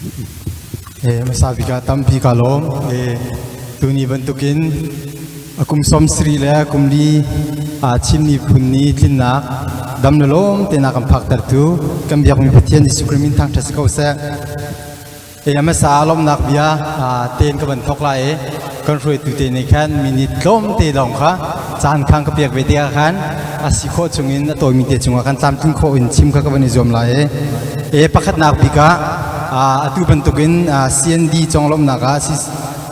Hmasa bik ah tampi ka lawm. Tuni bantukin kum 70 le kum li Chin miphun ni tlinnak dam le lawm te na kan phaktertu kan biakmi Pathian Jesuh Khrih min thangṭhat si ko seh. Hmasa lawmhnak bia tein ka van thawk lai i kan hruaitu te nih khan minute tlawmte lawng kha caan khan ka pek ve tikah khan a si khawh chungin a tawimi te cungah khan tlamtlin khawh in chim kha ka van i zuam lai i pakhatnak bik ah atu bantukin CND conglawmhnak ah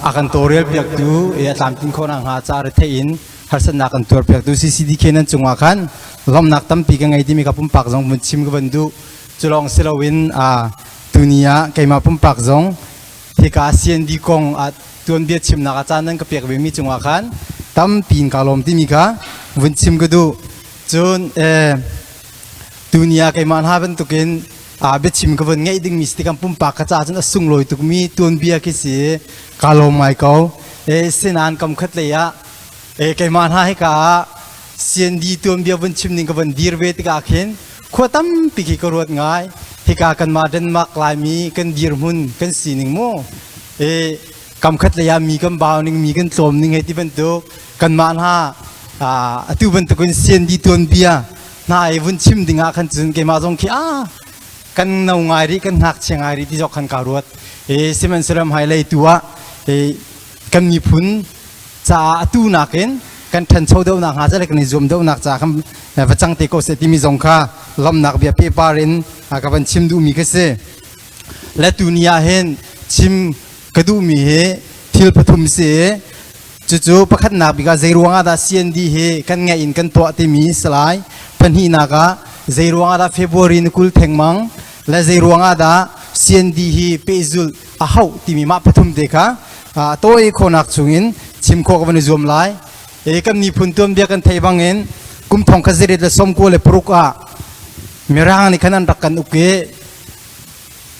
a kan tawlrel piaktu a tlamtlin khawh nakhnga ca retheih in harsatnak kan tuar piaktu CCDK nan cungah khan lawmhnak tampi ka ngei timi ka pumpak zong vun chim ka van duh. Cu lawng si loin tuni ah keimah pumpak zong hika CND kong ah tuanbia chimnak ah caan nan ka pek vemi cungah khan tampi in kaa lawm timi kha vun chim ka duh. Cun tuni ah keimah hna bantukin biachim ka vun ngeih dingmi si tikah pumpak ka caah cun a sunglawi tukmi tuanbia khi si kaa lawm ngai ko. Sinain kam khat lei ah keimah hna hika ah CND tuanbia vun chim ning ka vun dir ve tikah khin khua tampi khi ka ruat ngai. Hika kanmah Denmark Laimi kan dirhmun kan sining mu kam khat lei ah mi kan bau ning mi kan tlawm ning hei ti bantuk kanmah hna atu bantukin CND tuanbia hna i vun chim ding ah khan cun keimah zong khi a kan no ngai rih kan ngakchia ngai rih ti zok khan ka ruat. Sihmanhsehlaw hmailei tu ah kan miphun caah atu nakin kan ṭhancho deuhnak hnga ca le kan i zuam deuhnak ca khan va cang te ko seh timi zong kha lawmhnak bia pehpar in ka van chim duhmi ka si. Le tuni ah hin chim ka duhmi hi thil pathum si i cucu pakhatnak bik ah zei ruang ah dah CND hi kan ngeih in kan tuah timi si lai. Pahnihnak ah zei ruang ah dah February ni 20 thengmang le zei ruang ah dah CND hi pehzulh a hauh timi mah pathum te kha tawi khawhnak chungin chim khawh ka van i zuam lai. Kan miphun tuanbia kan theih bangin kum thong kha zirit le 96 ah Mirang nih khan an rak kan uk i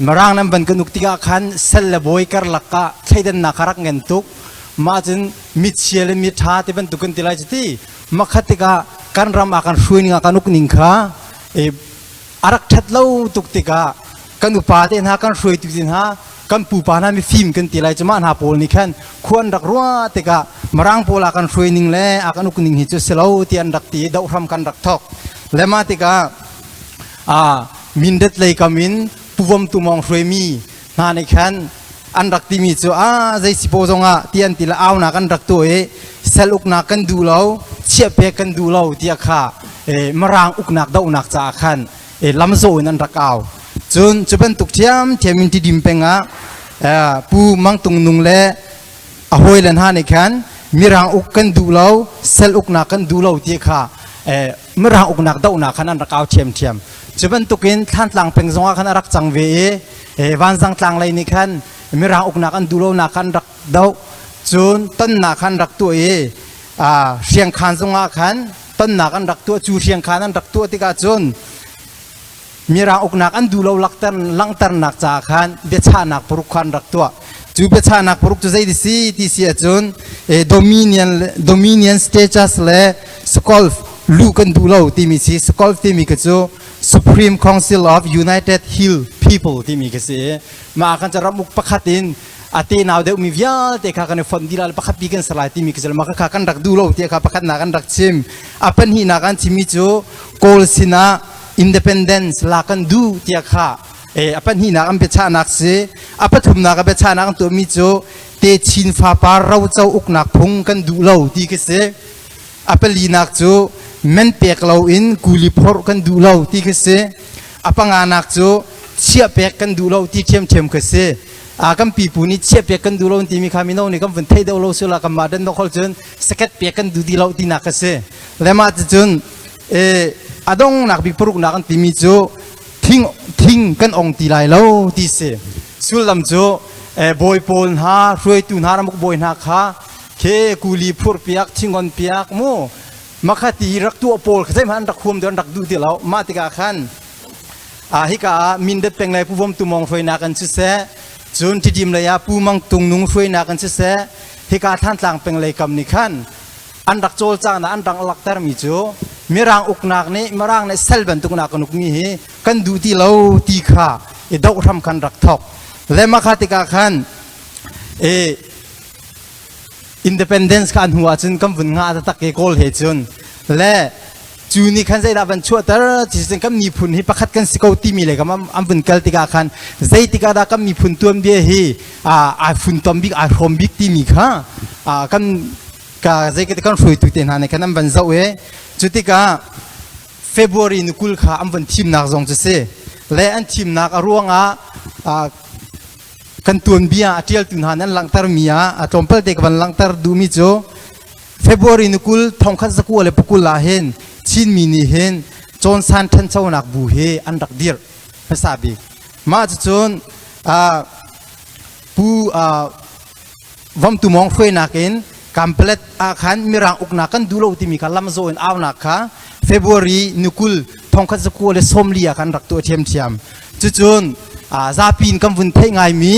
Mirang nan van kan uk tikah khan sal le bawi karlak ah thleidannak kha rak ngen tuk. Mah cun michia le miṭha ti bantuk kan ti lai cu ti. Makhat tikah kan ram ah kan hruai ning ah kan uk ning kha a rak ṭhat lo tuk tikah kan upa te hna kan hruaitu te hna kan pupa hna mifim kan ti lai cu mah hna pawl nih khan khua an rak ruah tikah Mirang pawl ah kan hruai ning le a kan uk ning hi cu si lo ti an rak ti i dohram kan rak thok. Le mah tikah Mindat lei kam in Puvom Tumawng hruaimi hna nih khan an rak timi cu a zei si paw zongah ti an ti le aunak an rak tuah i sal uknak kan duh lo, chiahpek kan duh lo tiah kha Mirang uknak dohnak caah khan lamzawh in an rak au. Cun cu bantuk ṭhiamṭhiam in Tidim peng ah Pu Mang Tung Nung le a hawile hna nih khan Mirang uk kan duh lo, sal uknak kan duh lo ti kha Mirang uknak dohnak khan an rak au ṭhiamṭhiam. Cu bantukin Thlantlang peng zongah khan a rak cang ve i Vanzang tlang lei nih khan Mirang uknak an duh lonak khan rak doh. Cun tonnak khan rak tuah i Hriangkhan zongah khan tonnak an rak tuah. Cu Hriangkhan an rak tuah tikah cun Mirang uknak an duh lo langhternak caah khan biachahnak paruk kha an rak tuah. Cu biachahnak paruk cu zei si ti si ahcun Dominion status le SCOLF luh kan duh lo timi si. SCOLF timi ka cu Supreme Council of United Hill People timi ka si. Mah kan ramuk pakhat in a te nau deuhmi vialte kha kan i fonh dih lai, pakhat pi kan ser lai timi ka si. Mah kha kan rak duh lo ti kha pakhatnak an rak chim. A pahnihnak an chimmi cu Kawl sinah independence la kan duh tiah kha a pahnihnak an biachahnak si. A pathumnak a biachahnak an tuahmi cu techin fapa roco uknak phung kan duh lo ti khi si. A palinak cu men pek loin kuli phorh kan duh lo ti khi si. A panganak cu chiah pek kan duh lo ti ṭhiamṭhiam khi si. Kan pipu nih chiah pek kan duh lo timi kha mino nih kan vun thei deuh lo sula kanmah dan khol cun saket pek kan duh ti lo tinak khi si. Le mah cucun a donghnak bik paruknak an timi cu thing thing kan ong ti lai lo ti si. Sullam cu bawi pawl hna, hruaitu hna, ramuk bawi hna kha khe kuli phurh piak, thingon piak mu makhati rak tuah pawl kha zeihmanh an rak huam an rak duh ti lo. Mah tikah khan hika ah Mindat peng lei Pu Vom Tu Mawng hruainak an siseh, cun Tidim lei ah Pu Mang Tung Nung hruainak an siseh, hika Thantlang peng lei kam nih khan an rak cawlcangnak an rak laktermi cu Mirang uknak nih Mirang nih sal bantuk nak kan ukmi hi kan duh ti lo ti kha i doh hram khan rak thok. Le makha tikah khan e independence kha an hnu ahcun kan vun ngah taktak i Kawl he cun le cu nih khan zeidah van chuahter ti cun kan miphun hi pakhat kan si ko timi le kam an vun kal tikah khan zeitikah dah kan miphun tuanbia hi ai funtom bik ai hrawm bik timi kha kan ka zei kan hruaitu te hna nih khan an van zoh i cu tikah February ni 20 kha an vun thimnak zong cu si le an thimnak a ruangah kan tuanbia a ṭialtu hna nih an langhtermi ah a tlawmpal te ka van langhter duhmi cu February ni 20 1920 ah hin Chinmi nih hin Cawnsan ṭhanchonak bu hi an rak dirh hmasa bik. Mah cucun Pu Vomtu Mawng hruainak in Kampalet ah khan Mirang uknak kan duh lo timi kha lamzawh in aunak kha February ni 20 1940 ah khan rak tuah ṭhiamṭhiam. Cucun zapi in kan vun theih ngaimi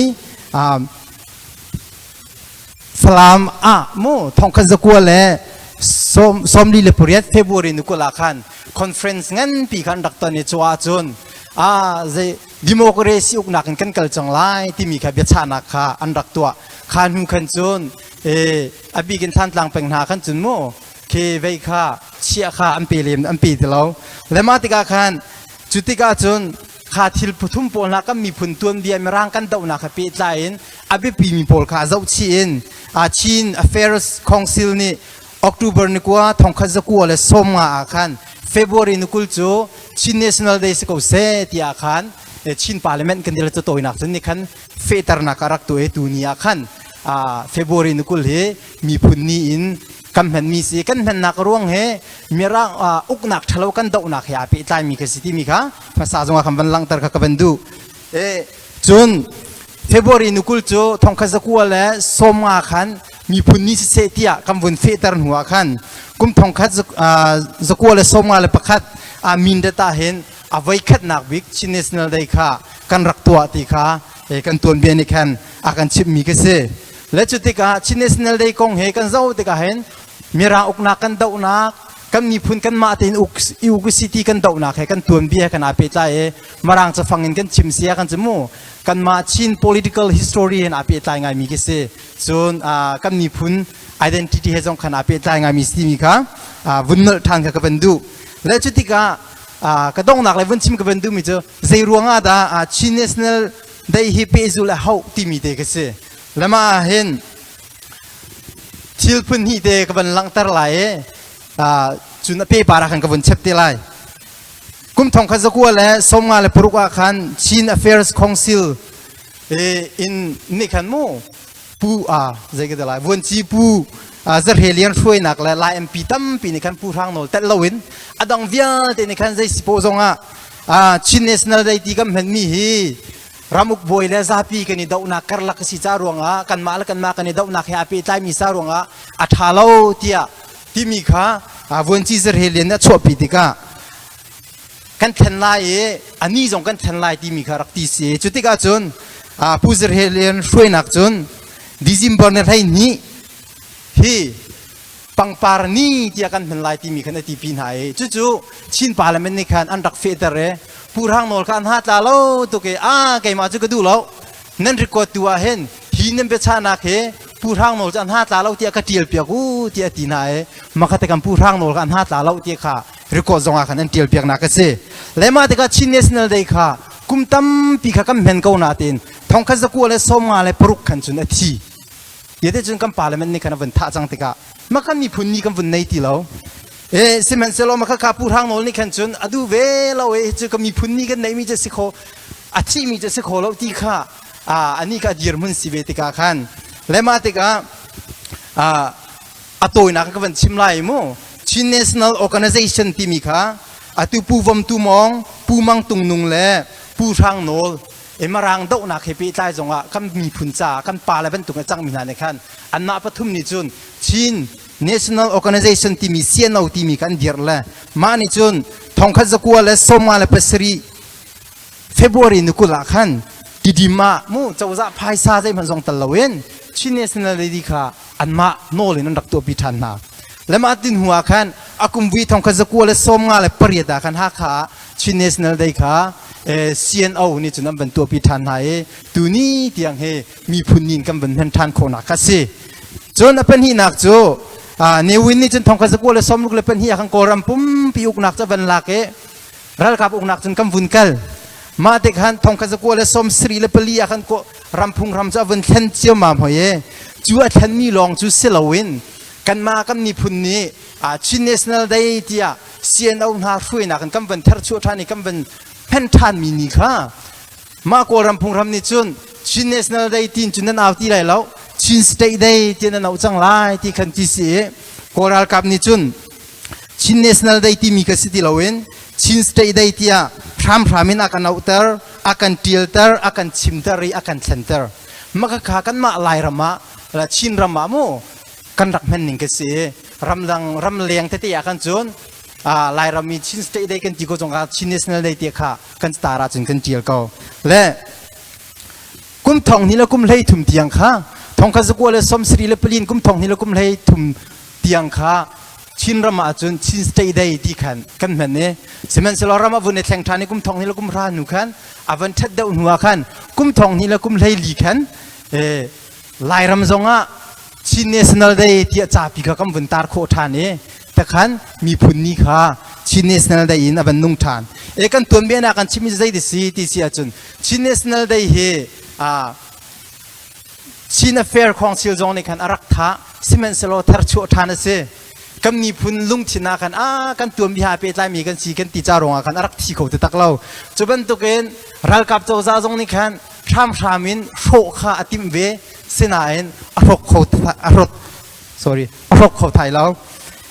Falam ah mu 1948 February ni 20 ah khan conference nganpi khan rak ton i cu ahcun zei democracy uknak in kan kal cang lai timi kha biachahnak kha an rak tuah. Kha hnu khan cun a bik in Thantlang peng hna khan cun mu khi vei kha chiah kha an pe lem an pe ti lo. Le mah tikah khan cu tikah cun kha thil phuthum pawl hna kan miphun tuanbia Mirang kan dohnak he pehtlai in a biapimi pawl kha zohchih in Chin Affairs Council nih October ni 9 1990 ah khan February ni 20 cu Chin National Day si ko seh tiah khan Chin Parliament kan dil cu tawinak cun nih khan fehternak a rak tuah i tuni ah khan February ni 20 hi miphun ni in kan hmanmi si. Kan hmannak ruang he Mirang uknak ṭhalo kan dohnak he aa pehtlaimi ka si timi kha hmasa zongah kan van langhter kha ka van duh. Cun February ni 20 cu 1950 khan miphun ni siseh tiah kan vun fehter hnu ah khan kum 1951 Mindat ah hin a voikhatnak bik Chin National Day kha kan rak tuah ti kha kan tuanbia nih khan a kan chimhmi ka si. Le cu tikah Chin National Day kong he kan zoh tikah hin Mirang uknak kan dohnak, kan miphun kanmah tein uk uk city kan dohnak he kan tuanbia he kan aa pehtlai i Mirang cafang in kan chim sia kan mu kanmah Chin political history hin aa pehtlai ngaimi khi si. Cun kan miphun identity he zong khan aa pehtlai ngaimi si timi kha vun nolh ṭhan kha ka van duh. Le cu tikah ka donghnak le vun chim ka van duhmi cu zei ruangah dah Chin National Day hi pehzulh a hauh timi te khi si. Le mah ah hin thil phun hnih te ka van langhter lai i cun a pehpar ah khan ka vun chep te lai. Kum 1956 ah khan Chin Affairs Council in nih khan mu pu a zei ka ti lai vuanci pu Zarhe Lian hruainak le Lai MP tampi nih khan Pu Hrang Nawl telh loin a dang vialte nih khan zei si poh zongah Chin National Day ti kan hmanmi hi ramuk bawi le zapi kan i dohnak karlak a si ca ruangah kanmah le kanmah kan i dohnak he aa pehtlaimi sa ruangah a ṭha lo tiah timi kha vuanci Zarhe Lian nih a chuahpi tikah kan thlen lai i a ni zong kan thlen lai timi kha rak ti si. Cu tikah cun Pu Zarhe Lian hruainak cun December ni 12 hi pangpar ni tiah kan hman lai timi khan a ti pi hna i cucu Chin Parliament nih khan an rak fehter i Pu Hrang Nawl kha an ha tla lo tuk i a keimah cu ka duh lo, nan record tu ah hin hi nan biachahnak hi Pu Hrang Nawl cu an ha tla lo tiah ka ṭial piak u tiah a ti hna i makhat kan Pu Hrang Nawl kha an ha tla lo ti kha record zong ah khan an ṭial piak nak a si. Le mah tikah Chin National Day kha kum tampi kha kan hmen ko nain 1956 khan cun a thi. Tiate cun kan parliament nih khan a vun thah cang tikah mah kan miphun ni kan vun nei ti lo. E sihmanhsehlaw mah kha Pu Hrang Nawl nih khan cun a duh ve lo e cu ka miphun ni kan neihmi cu si kho a thihmi cu si kho lo ti kha ani kha dirhmun si ve tikah khan le mah tikah a tawinak ka van chim lai mu. Chin National Organization timi kha atu Pu Vom Tu Mawng, Pu Mang Tung Nung le Pu Hrang Nawl Mirang dohnak he pehtlai zongah kan miphun caah kan pale bantuk a cangmi hna nih khan anmah pathum nih cun Chin National Organization timi CNO timi kan dirh le mah nih cun 1957 February ni 20 ah khan Tidim ah mu cozah phaisa zeihmanh zong tel loin Chin National Lady kha anmah nawl in an rak tuahpi ṭhan hna. Le mah tin hnu ah khan a kum vui 1958 ah khan Hakha ah Chin National Day kha CNO nih cun an van tuahpi ṭhan hna i tuni tiang hi miphun ni in kan van hman ṭhan khawhnak kha si. Cun a pahnihnak cu Ne Win nih cun 1962 ah khan Kawlram pumpi uknak cu a van lak i ralkap uknak cun kan vun kal. Mah tik han 1974 ah khan ramphung ram cu a vun thlen ciammam hoi i cu a thlenmi lawng cu si loin kanmah kan miphun nih Chin National Day tiah CNO hna hruainak in kan van therchuah ṭhan i kan van hman ṭhanmi ni kha mah Kawlram phunghram nih cun Chin National Day tiin cun nan au ti lai lo, Chin State Day ti nan auh cang lai ti khan ti si i Kawl ralkap nih cun Chin National Day timi kha si ti loin Chin State Day tiah hramhram in a kan auhter, a kan ṭialter, a kan chimter i a kan thlenter. Mah kha kanmah Lairam ah, Chin ram ah mu kan rak hman ning ka si i ramdang ramleng tete ah khan cun Lairam i Chin State Day kan ti ko zong ah Chin National Day ti kha kan star ah cun kan ṭial ko. Le kum thong hnih le kum hlei thum tiang kha thong kha zakua le som sari le palin kum thong hnih le kum hlei thum tiang kha Chin ram ah cun Chin State Day ti khan kan hman i sihmanhsehlaw ram a vun i thleng ṭhan i kum thong hnih le kum hra hnu khan a van ṭhat deuh hnu ah khan kum thong hnih le kum hlei li khan Lairam zong ah Chin National Day tiah capi kha kan vun tar khawh ṭhan i takhan miphun ni kha Chin National Day in a van nung ṭhan. E kan tuanbia na kan chimmi zei si ti si ahcun Chin National Day hi Chin Affair Council zong nih khan a rak thah, sihmanhsehlaw tharchuah ṭhan a si. Kan miphun lungthin ah khan a kan tuanbia pehtlaimi kan si kan ti ca ruangah khan a rak thi kho taktak lo. Cu bantukin ralkap cozah zong nih khan hramhram in hrawh kha a timh ve, sinain a hrawk kho a hrawk sorry a hrawk kho thai lo.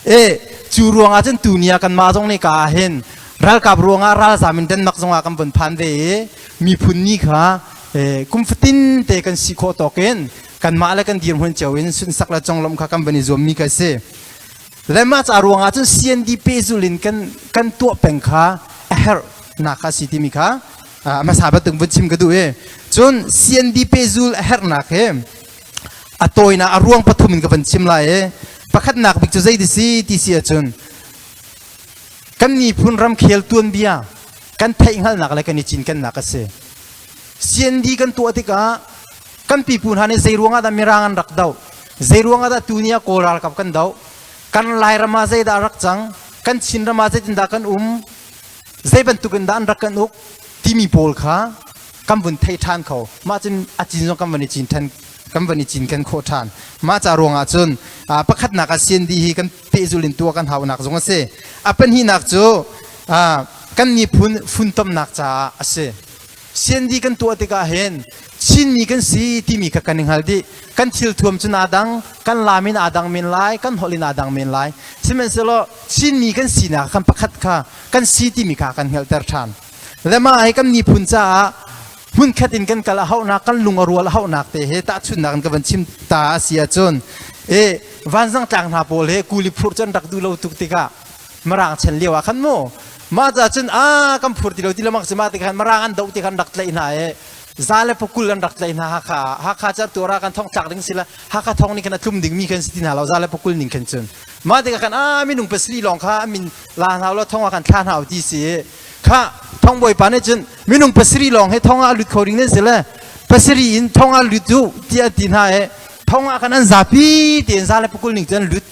E cu ruangah cun tuni ah kanmah zong nih ka ah hin ralkap ruangah ralzam in Denmark zongah kan vun phan ve i miphun ni kha kum fatin te kan si khawh tawk in kanmah le kan dirhmun cio in sunsak le conglawmh kha kan van i zuammi ka si. Le mah ca ruangah cun CND pehzul in kan kan tuah peng kha a herh nak kha si timi kha hmasa bantuk vun chim ka duh i cun CND pehzul a herhnak hi a tawinak a ruang pathum in ka van chim lai i pakhatnak bik cu zei ti si ti si ahcun kan miphun ramkhel tuanbia kan theihhngalhnak le kan i cinkennak a si. CND kan tuah tikah kan pipu hna nih zei ruangah dah Mirang an rak doh, zei ruangah dah tuni ah Kawl ralkap kan doh, kan Lairam ah zeidah a rak cang, kan Chinram ah zeitindah kan um, zei bantuk in dah an rak kan uk timi pawl kha kan vun thei ṭhan kho. Mah cun a cin zong kan van i cin ṭhan, kan van i cinken khawh ṭhan. Mah ca ruangah cun pakhatnak ah CND hi kan pehzul in tuah kan haunak zong a si. A pahnihnak cu kan miphun funtomnak caah a si. CND kan tuah tikah hin Chinmi kan si timi kha kan i hngal dih. Kan thilthuam cu naa dang, kan laam in aa dang men lai, kan holh in aa dang men lai. Sihmanhsehlaw Chinmi kan sinak kan pakhat kha kan si timi kha kan hngalhter ṭhan. Le mah hi kan miphun caah hmunkhat in kan kal a hauhnak, kan lung a rual a hauhnak te he tahchunhnak in ka van chim ta a si ahcun e vanzang tlang hna pawl he kuli phurh cu an rak duh lo tuk tikah Mirang chan lio ah khan mu mah ca cun a kan phur ti lo ti lamang si mah ti khan Mirang an doh ti khan rak tlaih hna i za le pakul an rak tlaih hna. Hakha Hakha car tuara kan thong tlak ding si la Hakha thong ning khan a tlum ding mi khan si ti hna lo za le pakul ning khan cun mah tikah khan a minung pasali lawng kha min la hna lo thong ah kan thla hna ti si kha thong bawipa nih cun minung pasari lawng he thong ah lut kho ding nan si le pasari in thong ah lut u tiah ti hna i thong ah khan an zapi tein za le pakul ning cun an lut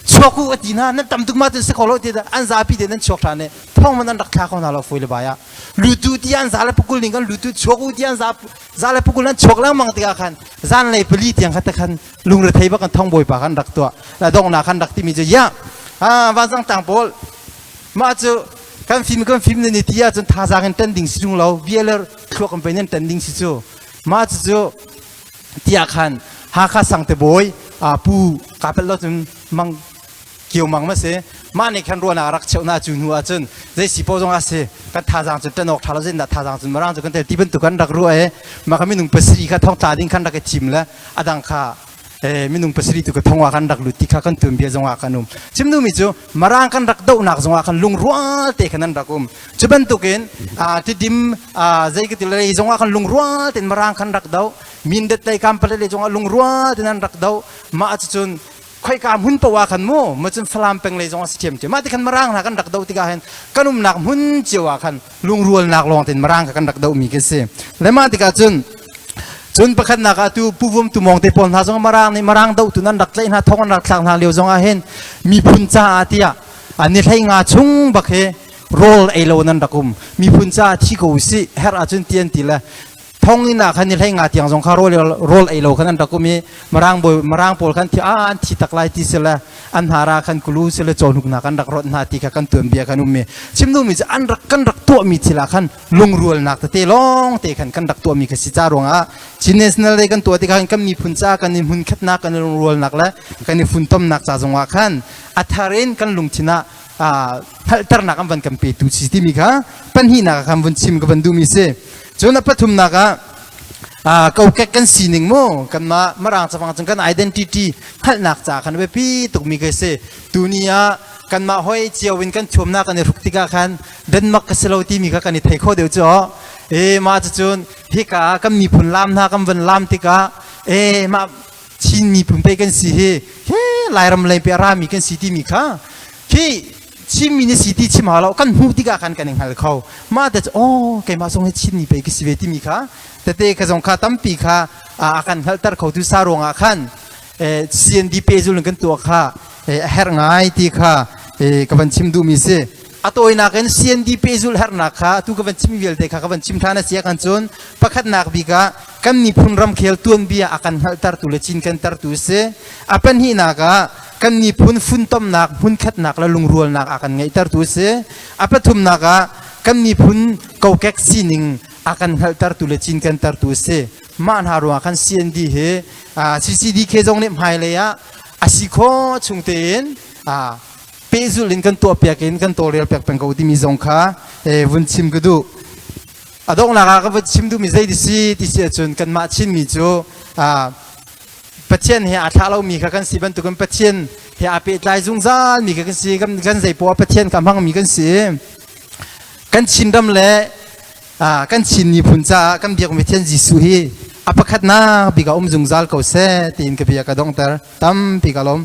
chuak u a ti hna. Nan tam tuk ma cun si kho lo ti an zapi te nan chuak ṭhan i thong man an rak thla kho hna lo. Foi le bai ah lutu ti an za le pakul ning kan lutu chuak u ti an za za le pakul an chuak lengmang tikah khan zan lei pali tiang kha te khan lungrethei bak kan thong bawipa khan rak tuah la donghnak khan rak timi cu ya ah vanzang tang pawl mah cu kan fim kan fim nan i ti ahcun thazaang in tan ding si tung lo bia le thluak in pei nan tan ding si cu mah cu cu tiah khan Hakha Sangte bawi pu kapel lo cun mang kio mang ma si mah nih khan ruahnak rak cheuh na cu hnu ahcun zei si po zong a si kan thazaang cun ṭan awk ṭha lo zein dah thazaang cun marang cu kan tel ti bantuk kan rak ruah e mah kha minung pasarih kha thong tla ding khan rak i thim le adang kha minung pasarih tu ka thong ah kan rak lut ti kha kan tuanbia zong ah kan um. Chim duhmi cu marang kan rak dohnak zong ah khan lungrual te khan an rak um. Cu bantukin tidim zei ka ti lei zong ah khan lungrual tein marang khan rak doh. Mindat lei Kampala lei zong ah lungrual tein an rak doh. Mah cucun Khoika hmun poah khan mu macun Falam peng lei zong a si ṭhiamṭhiam. Mah ti khan Mirang hna kan rak doh tikah hin kan umnak hmun cio ah khan lungrualnak lawng tein Mirang kha kan rak dohmi khi si. Le mah tikah cun cun pakhatnak ah tu Pu Vum Tu Mawng te pawl hna zong Mirang nih Mirang dohtu nan rak tlaih hna thong an rak thlak hna lio zong ah hin miphun caah tiah an ni hlei nga chung bak hi rawl ei lo nan rak um. Miphun caah thi ko usih herh ahcun ti an ti le thonginn ah khan ni hlei nga tiang zong kha rawl rawl ei lo khan an rak um i Mirang bawi Mirang pawl khan thi a an thi tak lai ti sile an hara khan kulu sile cawhnuk nak an rak rot hna ti kha kan tuanbia kan um mi chim duhmi cu an rak kan rak tuahmi thil ah khan lungrualnak tete lawng te khan kan rak tuahmi kha si ca ruangah Chin National Day kan tuah tikah kan miphun ca kan i hmunkhatnak kan i lungrualnak le kan i funtomnak ca zongah khan a thar in kan lungthin ah hngalhternak an van kan petu si timi kha pahnihnak ah khan vun chim ka van duhmi si. Cun a pathumnak ah kokek kan sining mu kanmah Mirang cafang cun kan identity hngalhnak ca khan biapi tukmi ka si. Tuni ah kanmah hoi cio in kan thuamnak kan i hruk tikah khan Denmark ka si lo timi kha kan i thei kho deuh cu. E mah cucun hika ah kan miphun lam hna kan van lam tikah e mah Chin miphun pei kan si hi he Lairam lei pe rami kan si timi kha khi Chinmi na si ti chim hau lo kan hmuh tikah khan kan i hngal kho. Mah te cu aw keimah zong hi Chinmi pei ka si ve timi kha tete ka zong kha tampi kha a kan hngalhter khotu sa ruangah khan CND pehzul in kan tuah kha a herh ngai ti kha ka van chim duhmi si. A tawinak in CND pehzul herhnak kha atu ka van chim vialte kha ka van chim ṭhan a si ahkan cun pakhatnak bik ah kan miphun ramkhel tuanbia a kan hngalhtertu le cinkentertu a si. A pahnihnak ah kan miphun funtomnak, hmunkhatnak le lungrualnak a kan ngeihtertu a si. A pathumnak ah kan miphun kokek sining a kan hngalhtertu le cinkentertu a si. Mah hna ruangah khan CND hi CCDK zong nih hmailei ah a si khawh chung tein pehzulh in kan tuahpiak in kan tawlrel piak peng ko timi zong kha vun chim ka duh. A donghnak ah ka vun chim duhmi zei si ti si ahcun kanmah Chinmi cu Pathian he aa thlah lomi kha kan si bantukin Pathian he aa pehtlai zungzalmi kha kan si. Kan zei poah Pathian kha hmangmi kan si. Kan Chinram le kan Chin miphun caah kan biakmi Pathian Jesuh hi a pakhatnak bik ah um zungzal ko seh tiin ka bia ka donghter. Tampi ka lawm.